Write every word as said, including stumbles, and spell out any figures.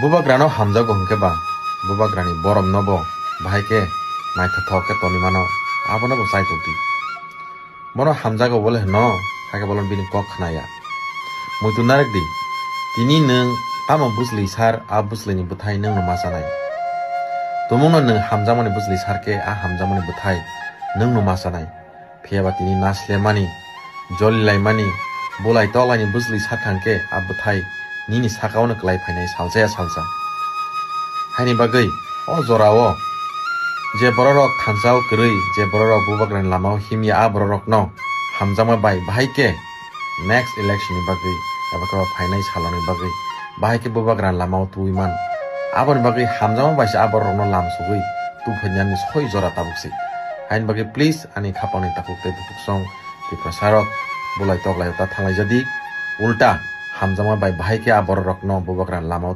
Bubagrano hamjago hwnkhe ba, bubagrani boromno bo bahai khe naithothok khe tongwi mano, abono bo chaitok di. Bono hamjago bole hwno, hakhe bolon bini kok khnaya. Muitu narwk di, tini nwng tamo bwsli sar, a bwsli ni bwthai nwng no ma chanai. Tumungno nwng hamjakmani bwsli sar khe, a hamjakmani bwthai nwng no ma chanai. Phiya ba tini naslemani, jolilaimani, bulai toklaini bwsli sakha hwnkhe a bwthai nini sakao no kwlai phainai salsa ya salsa. Haini bagwi o jorao je bororok thansa o kwrwi, je bororok bubagrani lamao himya, a bororokno hamjakma bai bahai khe next election ni bagwi eba khe phainai saloni bagwi bahai khe bubagrani lamao tubui man. Aboni bagwi hamjakma bai se a bororokno lam sugwi tubuphainani soi jora tabuk se. Haini bagwi please ani khapangni takhuk tei bukhuk song Tiprasarok bulai toklai ta thanglai jadi, ulta hamjakma bai bahai khe a bororokno bubagrani lamao